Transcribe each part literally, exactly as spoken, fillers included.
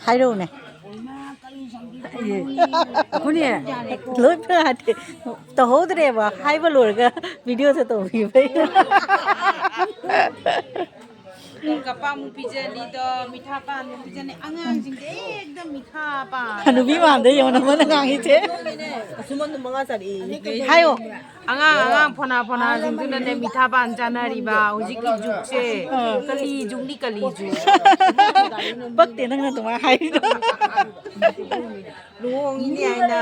ꯍꯥꯏꯔꯛꯎꯅꯦ꯫ ꯑꯩꯈꯣꯏꯅꯦ꯫ ꯂꯣꯏ ꯐꯥꯗꯦ꯫ ꯇꯧꯍꯧꯗ꯭ꯔꯦꯕ꯫ ꯍꯥꯏꯕ ꯂꯣꯏꯔꯒ ꯚꯤꯗꯤꯑꯣꯗ ꯇꯧꯕꯤꯕꯩ꯫ ꯀꯄꯥ ꯑꯃꯨꯛ ꯄꯤꯖꯅꯤꯗꯣ, ꯃꯤꯊꯥ ꯄꯥꯟ ꯑꯃꯨꯛ ꯄꯤꯖꯅꯤ꯫ ꯑꯉꯥꯡꯁꯤꯡꯁꯦ ꯑꯦꯛꯗꯝ ꯃꯤꯊꯥ ꯄꯥꯟ꯫ ꯍꯅꯨꯕꯤ ꯃꯥꯟꯗ ꯌꯦꯡꯉꯣ ꯅꯪꯉꯣꯟꯗ ꯉꯥꯡꯉꯤꯁꯦ꯫ ꯑꯁꯨꯃꯟꯗꯣ ꯃꯉꯥ ꯆꯥꯔꯛꯑꯦ꯫ ꯍꯥꯏꯌꯣ꯫ ꯑꯉꯥꯡ, ꯑꯉꯥꯡ ꯐꯣꯅꯥ ꯐꯣꯅꯥꯁꯤꯡꯗꯨꯅꯅꯦ ꯃꯤꯊꯥ ꯄꯥꯟ ꯆꯥꯅꯔꯤꯕ ꯍꯧꯖꯤꯛꯀꯤ ꯖꯨꯛꯁꯦ꯫ ꯑꯥ꯫ ꯀꯂꯤ ꯖꯨꯛꯅꯤ, ꯀꯂꯤ ꯖꯨꯛ꯫ ꯄꯛꯇꯦ ꯅꯪꯅ ꯑꯗꯨꯃꯥꯏꯅ ꯍꯥꯏꯔꯤꯗꯣ꯫ ꯂꯨꯍꯣꯡꯉꯤꯅꯤ ꯍꯥꯏꯅ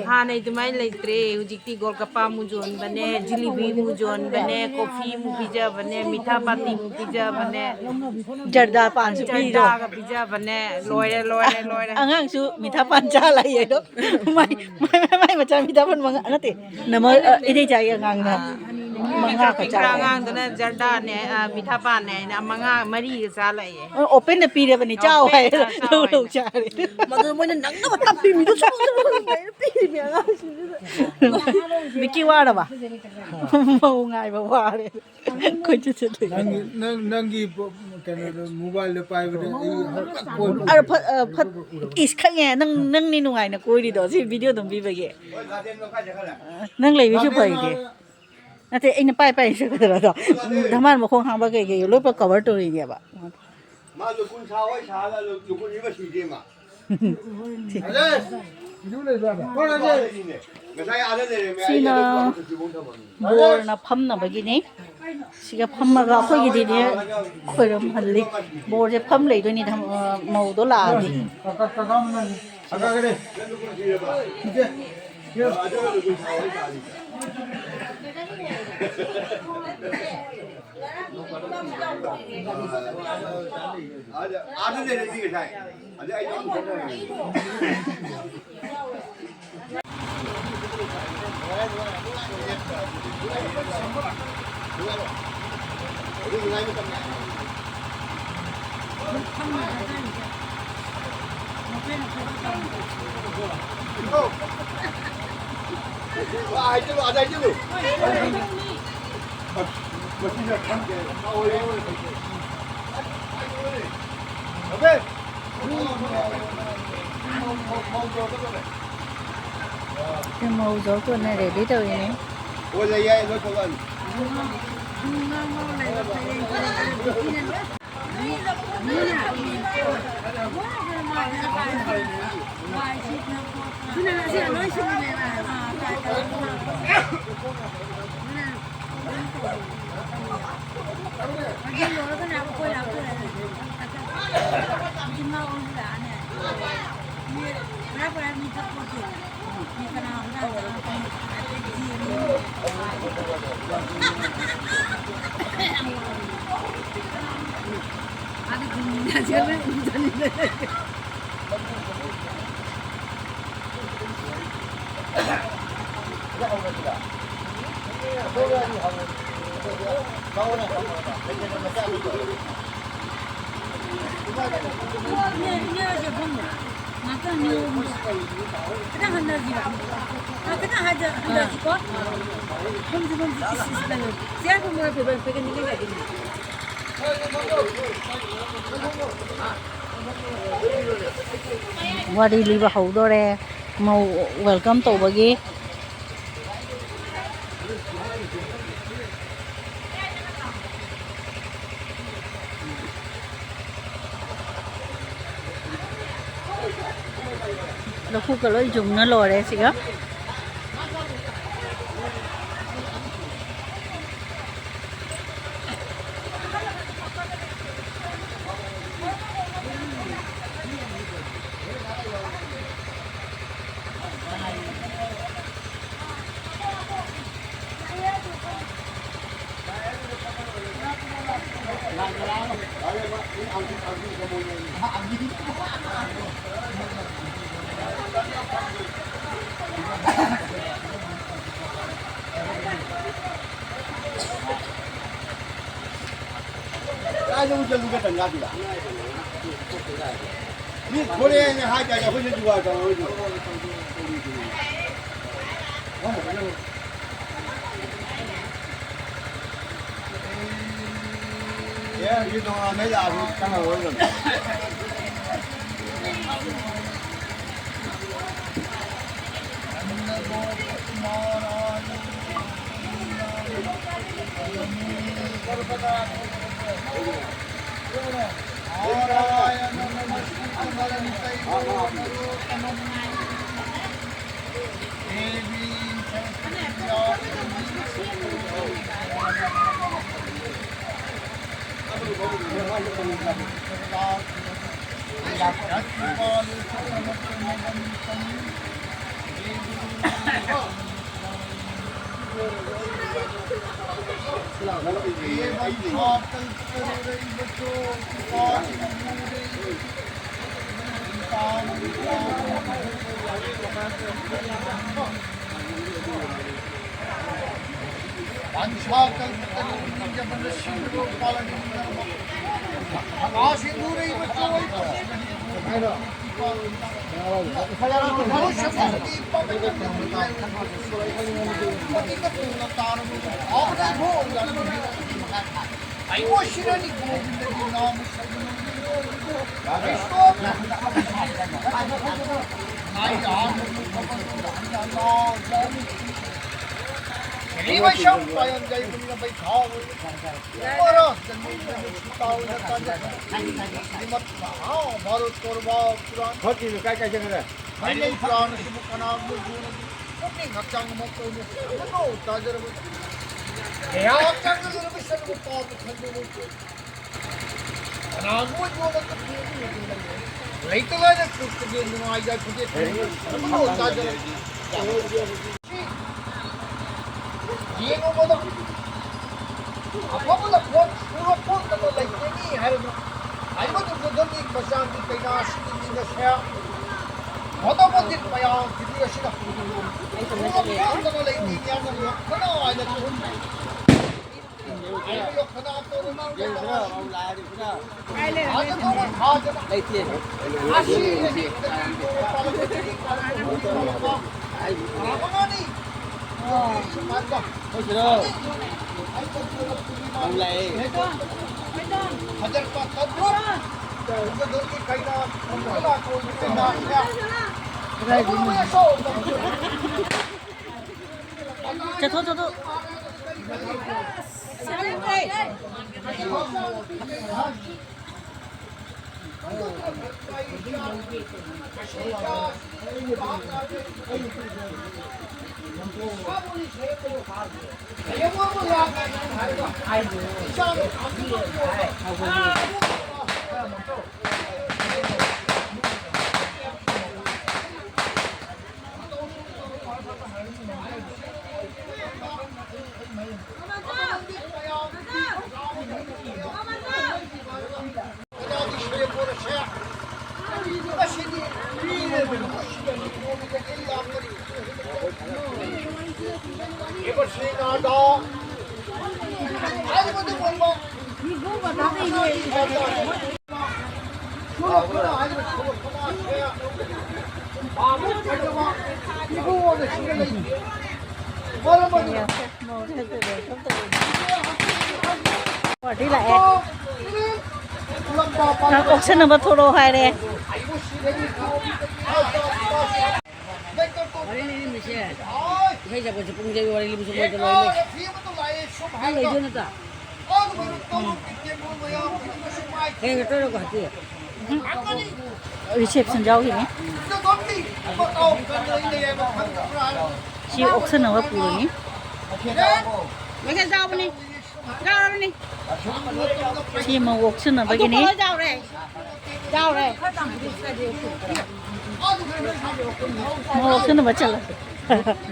ꯍꯥꯟꯅꯩ ꯑꯗꯨꯃꯥꯏꯅ ꯂꯩꯇ꯭ꯔꯦ꯫ ꯍꯧꯖꯤꯛꯇꯤ ꯒꯣꯜꯒꯞꯄꯥ ꯑꯃꯨꯛ ꯌꯣꯟꯕꯅꯦ, ꯖꯤꯂꯤꯕꯤ ꯑꯃꯨꯛ ꯌꯣꯟꯕꯅꯦ, ꯀꯣꯐꯤ ꯑꯃꯨꯛ ꯄꯤꯖꯕꯅꯦ, ꯃꯤꯊꯥ ꯄꯥꯇꯤ ꯑꯃꯨꯛ ꯄꯤꯖꯕꯅꯦ, ꯖꯔꯗꯥ ꯄꯥꯟꯁꯨ ꯄꯤꯗꯣ꯫ ꯖꯔꯗꯥꯒ ꯄꯤꯖꯕꯅꯦ꯫ ꯂꯣꯏꯔꯦ, ꯂꯣꯏꯔꯦ, ꯂꯣꯏꯔꯦ꯫ ꯑꯉꯥꯡꯁꯨ ꯃꯤꯊꯥ ꯄꯥꯟ ꯆꯥ ꯂꯥꯛꯏ ꯑꯗꯣ꯫ ꯃꯥꯏ, ꯃꯥꯏ, ꯃꯥꯏ ꯃꯆꯥ ꯃꯤꯊꯥ ꯄꯥꯟ ꯃꯉꯥ ꯅꯠꯇꯦ꯫ ꯅꯃ-, ꯑ, ꯏꯅꯦ ꯆꯥꯒꯤ ꯑꯉꯥꯡꯅ ꯃꯉꯥ ꯈꯛ ꯄꯤꯛꯄ ꯆꯥꯕ꯫ ꯑꯉꯥꯡꯗꯨꯅ ꯖꯔꯗꯥꯅꯦ, ꯑ, ꯃꯤꯊꯥ ꯄꯥꯟꯅꯦ ꯍꯥꯏꯅ ꯃꯉꯥ, ꯃꯔꯤꯒ ꯆꯥ ꯂꯥꯛꯑꯦ꯫ ꯑ, open ꯗ ꯄꯤꯔꯕꯅꯤ, ꯆꯥꯎ ꯑꯣꯄꯦꯟꯗ ꯍꯥꯏꯔ ꯆꯥꯎ ꯂꯧ, ꯂꯧ ꯍꯥꯏꯅ꯫ ꯆꯥꯔꯦ꯫ ꯃꯗꯨ ꯃꯣꯏꯅ ꯅꯪꯅꯕ ꯇꯞꯄꯤ ꯃꯤꯗꯣ ꯁꯨꯝ ꯁꯨꯝ ꯁꯨꯝ ꯁꯨꯝ ꯄꯤꯔꯤꯕ ꯑꯉꯥꯡꯁꯤꯡꯗꯨꯗ꯫ ꯃꯤꯀꯤ ꯋꯥꯔꯕ? ꯃꯧ ꯉꯥꯏꯕ ꯋꯥꯔꯦ꯫ ꯑꯩꯈꯣꯏ ꯆꯠꯆꯗꯣꯏꯅꯦ꯫ ꯅꯪꯒꯤ, ꯅꯪ, ꯅꯪꯒꯤ ꯀꯩꯅꯣꯗꯣ, ꯃꯣꯕꯥꯏꯜꯗꯣ ꯄꯥꯏꯕꯗ ꯑꯩ ꯍꯧꯖꯤꯛ ꯀꯣꯜ ꯑ, ꯐ-, ꯑ, ꯐ-, ꯏꯁ, ꯈꯪꯉꯦ꯫ ꯅꯪ, ꯅꯪꯅꯤ ꯅꯨꯡꯉꯥꯏꯅ ꯀꯣꯏꯔꯤꯗꯣ ꯁꯤ ꯚꯤꯗꯤꯑꯣ ꯑꯗꯨꯝ ꯄꯤꯕꯒꯤ꯫ ꯅꯪ ꯂꯩꯕꯁꯨ ꯐꯩꯗꯤ꯫ ꯅꯠꯇꯦ, ꯑꯩꯅ ꯄꯥꯏ ꯄꯥꯏ ꯆꯠꯀꯗꯕꯗꯣ꯫ ꯙꯃꯥꯟ ꯃꯈꯣꯡ ꯍꯥꯡꯕ ꯀꯩꯀꯩ ꯂꯣꯏ ꯄꯨꯂꯞ cover ꯇꯧꯔꯤꯅꯦꯕ꯫ ꯃꯥ ꯂꯨꯀꯨꯟ ꯁꯥ ꯍꯣꯏ ꯁꯥꯔꯒ ꯂꯨ-, ꯂꯨꯀꯨꯟ ꯏꯕ ꯁꯤꯗꯦ ꯃꯥ꯫ ꯁꯤ-, ꯉꯁꯥꯏ ꯑꯥꯗ ꯂꯩꯔꯝꯃꯦ꯫ ꯑꯩ ꯁꯤꯅ ꯑꯗꯨꯝ ꯄꯥꯎ ꯆꯠꯈꯤꯕ ꯊꯝꯃꯝꯃꯤ꯫ ꯕꯣꯔꯅ ꯐꯝꯅꯕꯒꯤꯅꯤ꯫ ꯁꯤꯒ ꯐꯝꯃꯒ ꯑꯩꯈꯣꯏꯒꯤꯗꯤꯅꯦ ꯈꯣꯏꯔꯝꯍꯜꯂꯤ꯫ ꯕꯣꯔꯁꯦ ꯐꯝ ꯂꯩꯗꯣꯏꯅꯤ ꯙꯝ-, ꯑ, ꯃꯧꯗꯣ ꯂꯥꯛꯑꯗꯤ꯫ ꯑꯥꯗ, ꯑꯥꯗ ꯂꯩꯔꯗꯤ ꯉꯁꯥꯏ꯫ ꯑꯗꯩ ꯑꯩ ꯑꯗꯨꯝ ꯆꯠꯈ꯭ꯔꯦ꯫ ꯃꯧ ꯖꯣꯔꯇꯣꯅ ꯔꯦꯗꯤ ꯇꯧꯔꯤꯅꯦ꯫ ꯑꯣ, ꯂꯩ ꯌꯥꯏ, ꯂꯣꯏ ꯊꯣꯛꯂꯛꯑꯅꯤ꯫ ꯑꯗꯨꯅ ꯉꯁꯤ ꯂꯣꯏ ꯁꯤꯜꯂꯦꯕ꯫ ꯑꯗꯨꯅ ꯑꯗꯨꯝ ꯇꯧꯕꯅꯦ꯫ ꯑꯗꯨ ꯂꯣꯏꯔꯒꯅꯦ ꯑꯩꯈꯣꯏ ꯂꯥꯛꯇꯣꯏꯔꯦ꯫ ꯏꯃꯥ ꯑꯣꯟꯁꯤꯜꯂꯛꯑꯅꯦ꯫ ꯃꯤ ꯄꯨꯔꯥ ꯄꯨꯔꯥ ꯃꯤ ꯊꯛꯄ ꯄꯣꯠꯇꯦ꯫ ꯃꯤ ꯀꯅꯥ ꯍꯨꯔꯥꯟ ꯆꯪꯉꯛꯀꯅꯤ? ꯑꯗꯨ ꯈꯨꯟ ꯃꯤꯅ ꯆꯦꯜꯂꯦ, ꯎꯗꯅꯤꯅꯦ꯫ ꯉꯥꯛꯇꯪ ꯅꯤꯌꯣꯝꯗꯣ꯫ ꯈꯤꯇꯪ ꯍꯟꯊꯁꯤꯔꯣ? ꯑ, ꯈꯤꯇꯪ ꯍꯟꯊ-, ꯍꯟꯊꯁꯤꯀꯣ? ꯐꯝꯁꯤ, ꯐꯝꯁꯤ꯫ ꯏꯁ, ꯏꯁ, ꯀꯩꯅꯣ꯫ ꯆꯤꯌꯔ ꯐꯝꯃꯒ ꯇꯦꯕꯜ ꯄꯤꯛꯅꯤꯛ ꯂꯩꯖꯒꯦ꯫ ꯋꯥꯔꯤ ꯂꯤꯕ ꯍꯧꯗꯣꯔꯦ꯫ ꯃꯧ ꯋꯦꯜꯀꯝ ꯇꯧꯕꯒꯤ꯫ ꯂꯧꯕꯨꯛꯀ ꯂꯣꯏ ꯌꯨꯡꯅ ꯂꯣꯏꯔꯦ ꯁꯤꯒ꯫ ꯀꯥꯏꯗꯕꯨ ꯆꯠꯂꯨꯒꯦ ꯇꯟꯖꯥꯁꯤꯗ? ꯃꯤ ꯊꯣꯛꯂꯛꯑꯦꯅ ꯍꯥꯏ ꯇꯥꯔꯗꯤ ꯑꯩꯈꯣꯏꯁꯨ ꯖꯨꯒꯥꯔ ꯇꯧꯔꯔꯣꯏꯗ꯭ꯔꯣ? ꯑꯦ, ꯃꯤ ꯇꯣꯉꯥꯟꯕꯩ ꯂꯥꯛꯑꯁꯨ ꯆꯪꯉꯔꯣꯏꯗꯕꯅꯤ꯫ ꯈꯔ ꯀꯤꯅꯣ, ꯀꯥꯏ ꯀꯥꯏ ꯆꯠꯈ꯭ꯔꯦ? ꯃꯩꯇꯩ ꯄꯨꯔꯥꯟ ꯑꯁꯤꯕꯨ ꯀꯅꯥꯒꯨꯝꯕ ꯌꯣꯜꯂꯗꯤ ꯄꯨꯛꯅꯤꯡ ꯍꯛꯆꯥꯡ ꯑꯃ ꯇꯧꯅꯤ꯫ ꯑꯃꯅ ꯇꯥꯖꯔꯕ ꯀꯌꯥ ꯆꯪꯒꯗꯧꯔꯕ ꯁꯔꯨꯛ ꯄꯥꯕ ꯈꯟꯕ ꯂꯩꯇꯦ꯫ ꯀꯅꯥꯒꯨꯝꯕ ꯌꯣꯜꯂꯒ ꯄꯤꯕ ꯂꯩꯇꯦ꯫ ꯂꯩꯇ ꯂꯥꯏꯔ ꯁꯔꯨꯛꯇꯒꯤ ꯅꯨꯡꯉꯥꯏ ꯌꯥꯏꯐꯗꯦ ꯈꯟꯕ ꯑꯃꯅ ꯇꯥꯖꯔꯕ ꯌꯦꯡꯉꯨꯕꯗ ꯑꯐꯕ ꯂꯐꯣꯏ ꯎꯔꯣꯛ ꯀꯣꯟꯗꯅ ꯂꯩꯇꯦꯅꯤ ꯍꯥꯏꯔꯕ ꯍꯥꯏꯕꯗꯨ ꯃꯗꯨꯒꯤ ꯃꯆꯥꯒꯤ ꯀꯩꯅꯥꯁꯤꯒꯤ ꯃꯤꯡ ꯑꯁꯦ ꯃꯣꯇꯥꯃꯣꯇꯤꯛ ꯃꯌꯥꯝ ꯄ꯭ꯔꯤꯊꯤꯕꯤ ꯑꯁꯤꯗ ꯎꯔꯣꯛ ꯀꯣꯟꯗꯅ ꯂꯩꯇꯦꯅꯤ ꯍꯥꯏꯅ ꯂꯣꯠꯄꯅ ꯍꯥꯏꯅ ꯊꯣꯛꯍꯟꯕ꯫ ꯍꯥꯏꯔꯤꯕ ꯂꯣꯠꯄꯅ ꯇꯧꯔꯕ ꯂꯩꯇꯦ꯫ ꯆꯠꯊꯣꯛ, ꯆꯠꯊꯣꯛ꯫ ꯄꯥꯔꯇꯤ ꯂꯥꯛꯑꯦ꯫ ꯅꯪ ꯑꯣꯛꯁꯟꯅꯕ ꯊꯣꯛꯂꯛꯑꯣ ꯍꯥꯏꯔꯦ꯫ ꯋꯥꯔꯤ ꯂꯤꯔꯤꯃꯤꯁꯦ, ꯏꯁꯩ ꯁꯛꯄꯁꯦ ꯄꯨꯡꯁꯦ ꯋꯥꯔꯤ ꯂꯤꯕꯁꯨ ꯃꯣꯏꯗ ꯂꯣꯏ ꯂꯩ꯫ ꯅꯪ ꯂꯩꯗꯣꯏ ꯅꯠꯇ꯭ꯔꯣ? ꯍꯌꯦꯡ ꯆꯠꯇꯣꯏꯔꯣ ꯒꯨꯍꯥꯇꯤ? ꯔꯤꯁꯦꯞꯁꯟ ꯌꯥꯎꯈꯤꯅꯤ꯫ ꯁꯤ ꯑꯣꯛꯁꯟꯅꯕ ꯄꯨꯔꯅꯤ꯫ ꯃꯩꯈꯦꯠ ꯆꯥꯎꯕꯅꯤ꯫ ꯆꯥꯎꯔꯕꯅꯤ꯫ ꯁꯤ ꯃꯧ ꯑꯣꯛꯁꯟꯅꯕꯒꯤꯅꯤ꯫ ꯂꯣꯏ ꯆꯥꯎꯔꯦ꯫ ꯆꯥꯎꯔꯦ꯫ ꯃꯧ ꯑꯣꯛꯁꯟꯅꯕ ꯆꯠꯂꯁꯤ꯫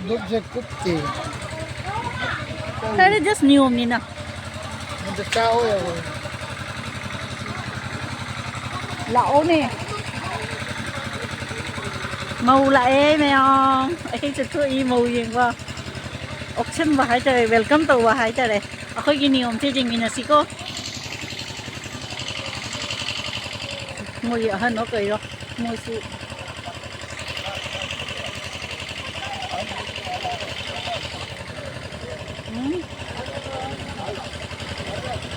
ꯂꯨꯛꯁꯦ ꯀꯨꯞꯇꯦ꯫ ꯈꯔ just ꯅꯤꯌꯣꯝꯅꯤꯅ꯫ ꯑꯗꯨ ꯆꯥꯎꯋꯦ꯫ ꯂꯥꯛꯑꯣꯅꯦ꯫ ꯃꯧ ꯂꯥꯛꯑꯦ ꯃꯌꯥꯝ꯫ ꯑꯩ ꯆꯠꯊꯣꯛꯏ ꯃꯧ ꯌꯦꯡꯕ꯫ ꯑꯣꯛꯁꯟꯕ ꯍꯥꯏꯇꯥꯔꯦ, welcome ꯇꯧꯕ ꯍꯥꯏꯇꯥꯔꯦ꯫ ꯑꯩꯈꯣꯏꯒꯤ ꯅꯤꯌꯣꯝꯁꯦ ꯌꯦꯡꯃꯤꯟꯅꯁꯤꯀꯣ꯫ ꯃꯣꯏꯒꯤ ꯑꯍꯟꯅꯣ ꯀꯩꯔꯣ ꯃꯣꯏꯁꯨ꯫ ꯎꯝ꯫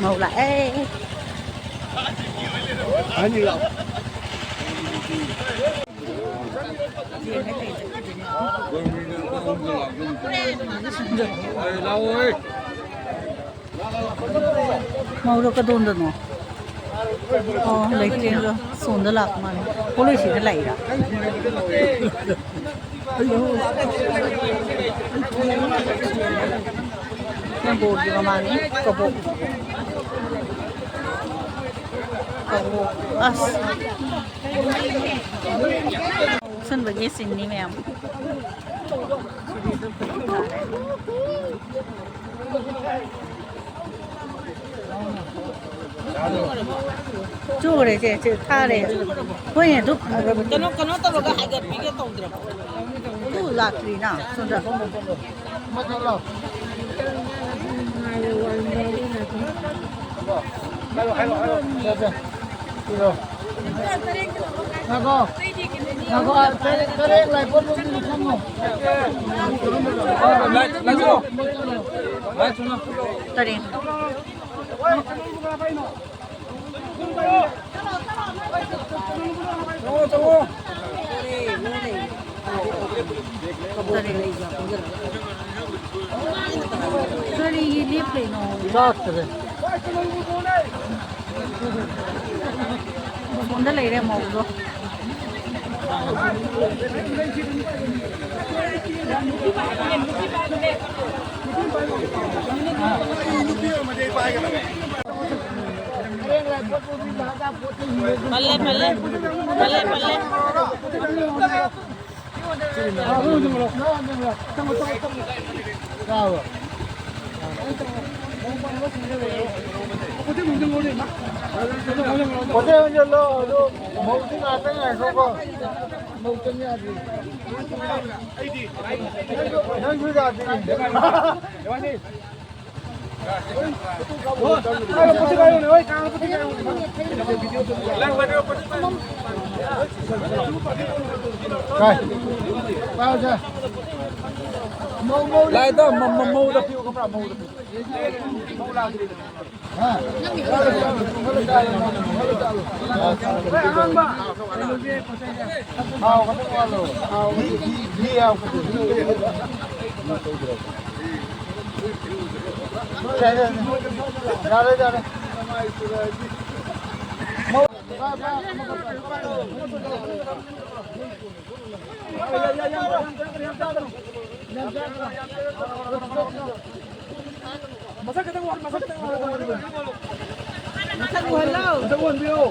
ꯃꯧ ꯂꯥꯛꯑꯦ꯫ ꯑꯍꯟꯅꯤ ꯂꯥꯛꯑꯣ꯫ ꯃꯧꯗꯣ ꯀꯗꯣꯝꯗꯅꯣ? ꯑꯣ, ꯂꯩꯇ꯭ꯔꯦ꯫ ꯁꯣꯝꯗ ꯂꯥꯛꯄ ꯃꯥꯜꯂꯦ꯫ ꯄꯣꯂꯣꯏꯁꯤꯗ ꯂꯥꯛꯏꯔꯥ? ꯅꯝꯕꯣꯜꯒꯤ ꯃꯃꯥꯡꯒꯤ ꯀꯕꯣꯛ꯫ ꯀꯕꯣꯛ꯫ ꯑꯁ꯫ ꯎꯁꯟꯕꯒꯤ ꯁꯤꯟꯅꯤ ꯃꯌꯥꯝ꯫ ꯆꯨꯔꯦ ꯆꯦ, ꯆꯦ, ꯊꯥꯔꯦ꯫ ꯍꯣꯏꯅꯦ, ꯑꯗꯨ ꯀꯩꯅꯣ, ꯀꯩꯅꯣ ꯇꯧꯔꯒ ꯍꯥꯏꯒꯠꯄꯤꯒꯦ ꯇꯧꯗ꯭ꯔꯕꯣ? ꯑꯗꯨ ꯂꯥꯛꯇ꯭ꯔꯤꯅ, ꯁꯣꯝꯗ꯫ ꯉꯥꯏꯈꯣ, ꯉꯥꯏꯈꯣ, ꯉꯥꯏꯈꯣ꯫ ꯉꯥꯏꯈꯣ, ꯇꯔꯦꯠ, ꯇꯔꯦꯠ ꯂꯥꯏ ꯄꯣꯠ ꯂꯣꯝꯗ ꯆꯪꯉꯣ꯫ ꯂꯥꯏ, ꯂꯥꯏ ꯆꯪꯉꯣ꯫ ꯂꯥꯏ ꯆꯪꯉꯣ꯫ ꯇꯔꯦꯠ꯫ ꯆꯪꯉꯣ, ꯆꯪꯉꯣ꯫ ꯇꯔꯦꯠ꯫ ꯀꯔꯤꯒꯤ ꯂꯦꯞꯄꯤꯅꯣ? ꯂꯥꯛꯇꯔꯦ꯫ ꯐꯣꯟꯗ ꯂꯩꯔꯦ ꯃꯧꯗꯣ꯫ ꯄꯜꯂꯦ, ꯄꯜꯂꯦ꯫ ꯄꯜꯂꯦ, ꯄꯜꯂꯦ꯫ ꯄꯣꯠꯆꯩ ꯍꯣꯟꯖꯜꯂꯣ, ꯑꯗꯨ ꯃꯧꯗꯤ ꯉꯥꯛꯇꯪ ꯉꯥꯏꯈꯣꯀꯣ꯫ ꯃꯧ ꯆꯪ ꯌꯥꯗ꯭ꯔꯤ꯫ ꯅꯪꯁꯨ ꯌꯥꯗ꯭ꯔꯤ꯫ ꯀꯥꯏ? ꯄꯥꯏꯔꯁꯦ꯫ ꯂꯥꯏꯗ ꯃ-, ꯃ-, ꯃꯧꯗ ꯄꯤꯌꯨ, ꯈꯪꯕ꯭ꯔꯥ? ꯃꯧꯗ ꯄꯤꯌꯨ꯫ ꯃꯧ ꯂꯥꯛꯇ꯭ꯔꯤꯗꯅ꯫ ꯍꯥ? ꯍꯣꯏ, ꯑꯉꯥꯡꯕ꯫ ꯊꯥꯎ ꯈꯛꯇꯪ ꯋꯥꯠꯂꯣ꯫ ꯊꯥꯎ ꯘꯤ, ꯘꯤ, ꯘꯤ ꯌꯥꯎꯕꯗꯨ꯫ ꯌꯥꯔꯦ, ꯌꯥꯔꯦ꯫ ꯃꯁꯛ ꯈꯤꯇꯪ ꯎꯍꯟ-, ꯃꯁꯛ ꯈꯤꯇꯪ ꯎꯍꯟ-, ꯃꯁꯛ ꯎꯍꯜꯂꯣ꯫ ꯃꯁꯛ ꯎꯍꯟꯕꯤꯌꯣ꯫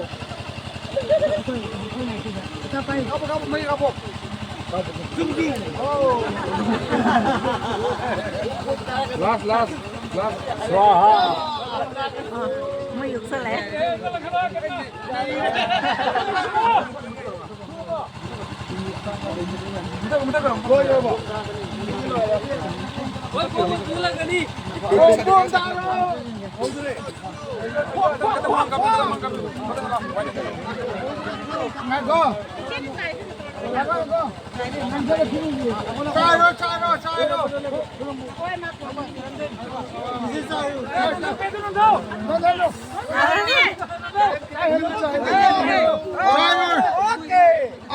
ꯀꯥꯞꯄꯣ, ꯀꯥꯞꯄꯣ, ꯃꯩ ꯀꯥꯞꯄꯣ꯫ ꯖꯨꯝ, ꯖꯨꯝ꯫ ꯑꯣ꯫ Last, last, last. ꯁ꯭ꯋꯥꯍꯥ꯫ ꯑ, ꯃꯩ ꯌꯣꯛꯁꯜꯂꯛꯑꯦ꯫ ꯆꯥꯏꯔꯣ, ꯆꯥꯏꯔꯣ, ꯆꯥꯏꯔꯣ꯫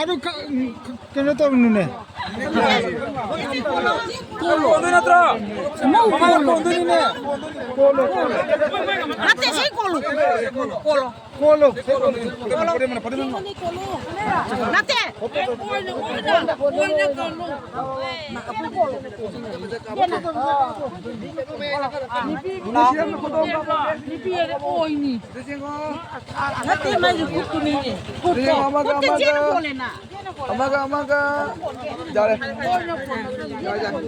ꯑꯗꯨ ꯀ-, ꯀꯩꯅꯣ ꯇꯧꯅꯨꯅꯦ꯫ ꯀꯣꯜꯂꯣ꯫ ꯀꯣꯜꯂꯣ꯫ ꯅꯠꯇꯦ, ꯁꯤ ꯀꯣꯜꯂꯣ꯫ ꯀꯣꯜꯂꯣ꯫ ꯀꯣꯜꯂꯣ꯫ ꯅꯠꯇꯦ꯫ ꯅꯠꯇꯦ, ꯃꯥꯏꯁꯦ ꯈꯨꯠꯇꯨꯅꯤꯅꯦ꯫ ꯈꯨꯠꯇꯣ꯫ ꯈꯨꯠꯇ ꯆꯦꯅ ꯀꯣꯜꯂꯦꯅ꯫ ꯑꯃꯒ, ꯑꯃꯒ꯫ ꯌꯥꯔꯦ꯫ ꯌꯥꯔꯦ, ꯌꯥꯔꯦ꯫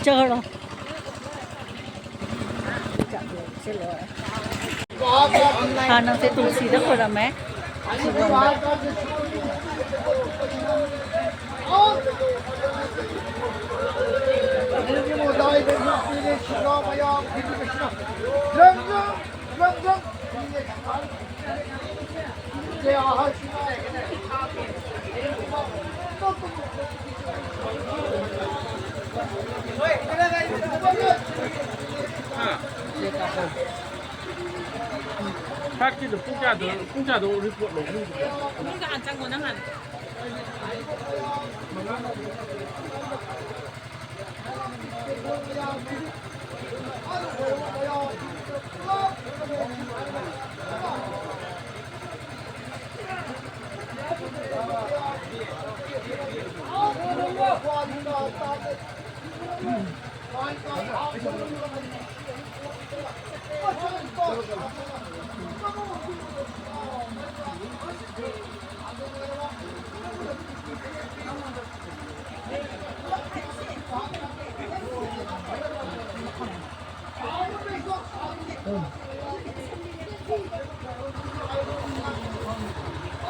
ꯆꯠꯈ꯭ꯔꯣ꯫ ꯍꯥꯟꯅꯁꯦ ꯇꯨꯜꯁꯤꯗ ꯈꯣꯏꯔꯝꯃꯦ꯫ ꯁꯤꯂꯣꯡꯗ꯫ ꯐ꯭ꯂꯥꯏꯠꯀꯤꯗꯣ ꯄꯨꯡ ꯀꯌꯥꯗ, ꯄꯨꯡ ꯀꯌꯥꯗ ꯔꯤꯄꯣꯔꯠ ꯂꯧꯕꯤꯕ? ꯃꯅꯨꯡꯗ ꯍꯥꯟ ꯆꯪꯉꯣ, ꯅꯪ ꯍꯥꯟꯅ꯫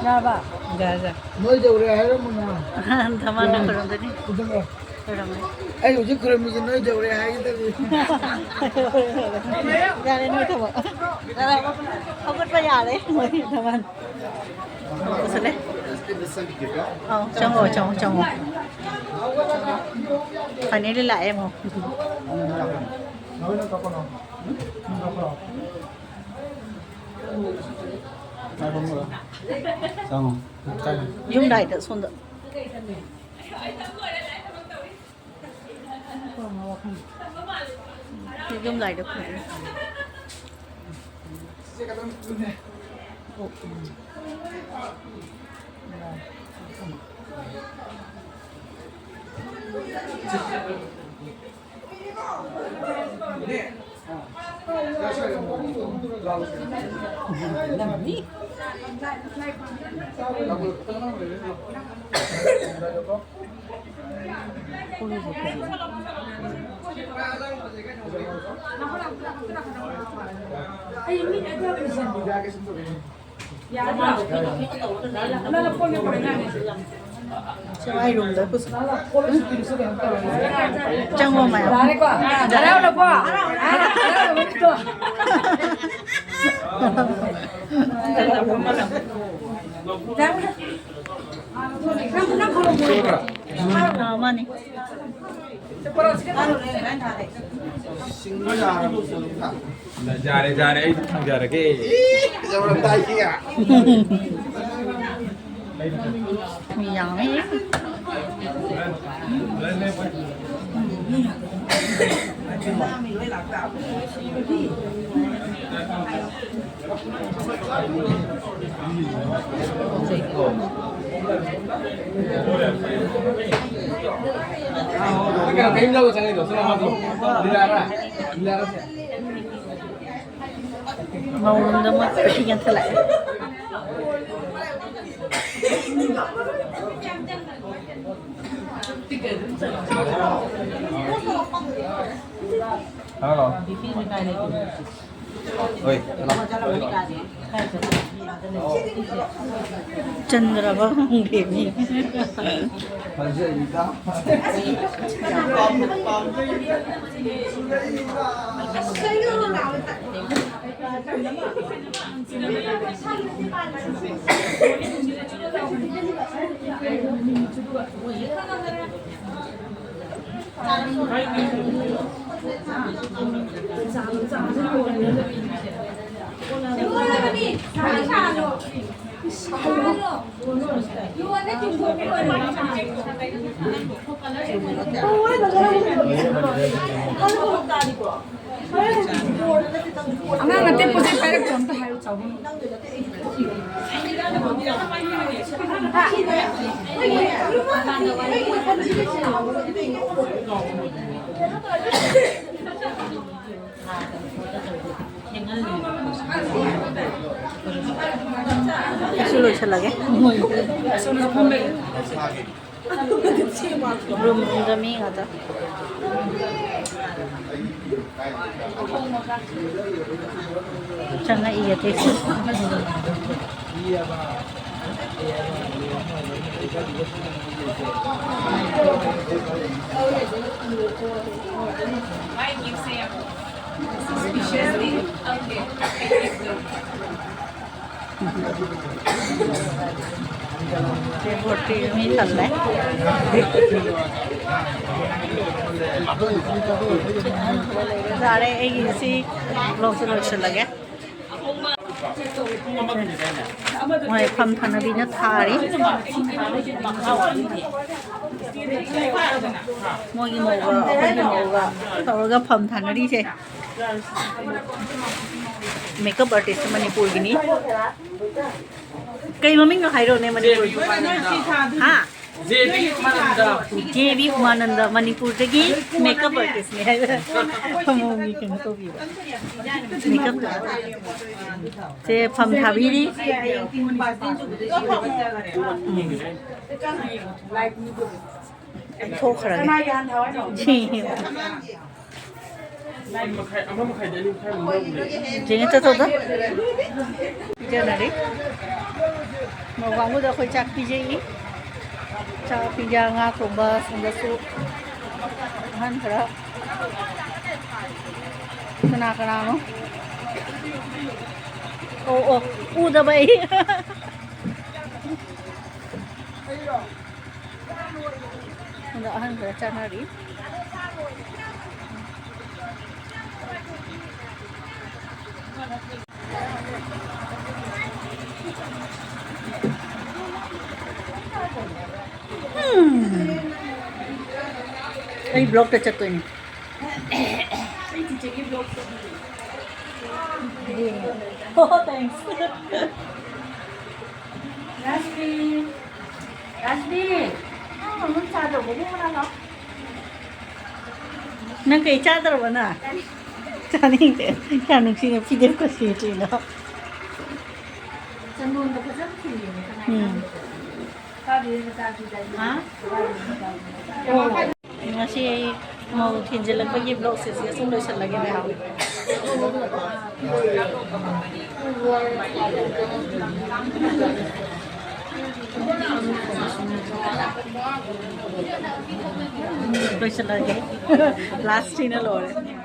ꯌꯥꯔꯕ? ꯌꯥꯔꯦ, ꯌꯥꯔꯦ꯫ ꯅꯣꯏ ꯌꯧꯔꯦ ꯍꯥꯏꯔꯝꯃꯨꯅ꯫ ꯙꯃꯥꯟꯅ ꯈꯨꯔꯨꯝꯗꯣꯏꯅꯤ꯫ ꯈꯨꯔꯨꯝꯃꯣ꯫ ꯈꯨꯔꯨꯝꯃꯣ꯫ ꯑꯩ ꯍꯧꯖꯤꯛ ꯈꯨꯔꯨꯝꯃꯤꯁꯦ ꯅꯣꯏ ꯌꯧꯔꯦ ꯍꯥꯏꯒꯗꯕꯅꯤ꯫ ꯌꯥꯔꯦ, ꯅꯣꯏ ꯊꯕꯛ꯫ ꯌꯥꯔꯦ, ꯍꯧꯒꯠꯄ ꯌꯥꯔꯦ꯫ ꯃꯣꯏ ꯙꯃꯥꯟ꯫ ꯄꯨꯁꯜꯂꯦ꯫ ꯑꯧ, ꯆꯪꯉꯣ, ꯆꯪꯉꯣ, ꯆꯪꯉꯣ꯫ ꯐꯥꯏꯅꯦꯜꯂꯤ ꯂꯥꯛꯑꯦ ꯑꯃꯨꯛ꯫ ꯆꯪꯉꯣ꯫ ꯌꯨꯝ ꯂꯥꯏꯗ ꯁꯣꯝꯗ꯫ ꯌꯨꯝ ꯂꯥꯏꯗ ꯈꯨꯔꯨꯝ꯫ ꯆꯪꯉꯣ ꯃꯌꯥꯝ꯫ ꯌꯥꯔꯦꯀꯣ? ꯍꯔꯥꯎꯔꯕꯣ? ꯑꯥ, ꯃꯥꯅꯤ꯫ ꯌꯥꯔꯦ, ꯌꯥꯔꯦ, ꯑꯩ ꯊꯝꯖꯔꯒꯦ꯫ ꯃꯤ ꯌꯥꯝꯃꯦ꯫ ꯃꯧꯔꯨꯝꯗ ꯃꯣꯏ ꯄꯨꯂꯞ ꯌꯦꯡꯈꯠꯂꯛꯑꯦ꯫ ꯍꯜꯂꯣ꯫ ꯍꯣꯏ, ꯍꯜꯂꯣ꯫ ꯆꯟꯗ꯭ꯔꯕ ꯈꯪꯗꯦ ꯃꯤ꯫ ꯑꯉꯥꯡ ꯑꯇꯦꯛꯄꯁꯦ ꯄꯥꯏꯔꯛꯇ꯭ꯔꯣ? ꯑꯝꯇ ꯍꯥꯏꯌꯨ, ꯆꯥꯎꯕ꯫ ꯂꯣꯏꯁꯤꯜꯂꯒꯦ꯫ ꯔꯨꯝꯗ ꯃꯤ ꯉꯥꯛꯇ꯫ ꯆꯪꯉꯛꯏ ꯑꯇꯩꯁꯨ꯫ ꯁꯦ ꯕꯣꯠꯇꯤ ꯃꯤ ꯊꯜꯂꯦ꯫ ꯌꯥꯔꯦ, ꯑꯩꯒꯤ ꯁꯤ ꯕ꯭ꯂꯣꯛꯁꯦ ꯂꯣꯏꯁꯤꯜꯂꯒꯦ꯫ ꯃꯣꯏ ꯐꯝ ꯊꯥꯅꯕꯤꯅ ꯊꯥꯔꯤ꯫ ꯃꯣꯏꯒꯤ ꯃꯧꯒ ꯑꯩꯈꯣꯏꯒꯤ ꯃꯧꯒ ꯇꯧꯔꯒ ꯐꯝ ꯊꯥꯅꯔꯤꯁꯦ꯫ Makeup artist ꯃꯅꯤꯄꯨꯔꯒꯤꯅꯤ꯫ ꯀꯩ ꯃꯃꯤꯡꯅꯣ ꯍꯥꯏꯔꯣꯅꯦ ꯃꯅꯤꯄꯨꯔꯒꯤ? ꯍꯥ? J B Umananda. J B Umananda ꯃꯅꯤꯄꯨꯔꯗꯒꯤ ꯃꯦꯀꯞ ꯑꯥꯔꯇꯤꯁꯅꯦ ꯍꯥꯏꯕ꯫ ꯐꯃꯨꯡꯒꯤ ꯀꯩꯅꯣ ꯇꯧꯕꯤꯕ꯫ ꯃꯦꯀꯞ ꯁꯦ ꯐꯝ ꯊꯥꯕꯤꯔꯤ꯫ ꯊꯣꯛꯈ꯭ꯔꯒꯦ꯫ ꯁꯤ꯫ ꯃꯈꯥꯏ, ꯑꯃ ꯃꯈꯥꯏꯗ ꯑꯅꯤ ꯃꯈꯥꯏꯃꯨꯛ ꯌꯧꯕꯅꯦ꯫ ꯖꯦꯅꯤ ꯆꯠꯊꯣꯛꯇꯣ꯫ ꯄꯤꯖꯅꯔꯤ꯫ ꯃꯧ ꯀꯥꯡꯕꯨꯗ ꯑꯩꯈꯣꯏ ꯆꯥꯛ ꯄꯤꯖꯩ꯫ ꯆꯥꯛ ꯄꯤꯖ ꯉꯥ ꯊꯣꯡꯕ ꯁꯣꯝꯗꯁꯨ ꯑꯍꯟ ꯈꯔ ꯀꯅꯥ ꯀꯅꯥꯅꯣ? ꯑꯣ, ꯑꯣ, ꯎꯗꯕ ꯑꯩ꯫ ꯁꯣꯝꯗ ꯑꯍꯟ ꯈꯔ ꯆꯥꯅꯔꯤ꯫ ꯎꯝ꯫ ꯑꯩ ꯕ꯭ꯂꯣꯛꯇ ꯆꯠꯇꯣꯏꯅꯦ꯫ ꯑꯩ ꯆꯤꯆꯦꯒꯤ ꯕ꯭ꯂꯣꯛꯇ꯫ ꯌꯦꯡꯉꯣ꯫ ꯑꯣ, thanks꯫ ꯔꯥꯁꯃꯤ꯫ ꯔꯥꯁꯃꯤ꯫ ꯅꯪ ꯑꯃꯨꯛ ꯆꯥ ꯇꯧꯕꯒꯤ ꯃꯅꯥ ꯂꯥꯛꯑꯣ꯫ ꯅꯪ ꯀꯩ ꯆꯥꯗ꯭ꯔꯕ ꯅꯪ? ꯆꯥꯅꯤꯡꯗꯦ꯫ ꯌꯥꯝ ꯅꯨꯡꯁꯤꯅ ꯐꯤꯗꯦꯞ ꯀꯁꯤ ꯀꯩꯅꯣ꯫ ꯆꯟꯗꯣꯟꯗꯣ ꯐꯖꯅ ꯊꯤꯜꯂꯤꯅꯦ ꯀꯅꯥ ꯎꯝ꯫ ꯈꯪꯕ? ꯀꯥꯗꯦ ꯃꯆꯥꯁꯤꯗ ꯑꯩ ꯍꯥ? ꯀꯥꯗꯦ ꯃꯆꯥꯁꯤꯗ꯫ ꯉꯁꯤ ꯑꯩ ꯃꯧ ꯊꯤꯟꯖꯤꯜꯂꯛꯄꯒꯤ vlogꯁꯦ ꯁꯤꯗ ꯁꯨꯝ ꯂꯣꯏꯁꯤꯜꯂꯒꯦ ꯃꯌꯥꯝ꯫ ꯂꯣꯏꯁꯤꯜꯂꯒꯦ꯫ Last ꯁꯤꯅ ꯂꯣꯏꯔꯦ꯫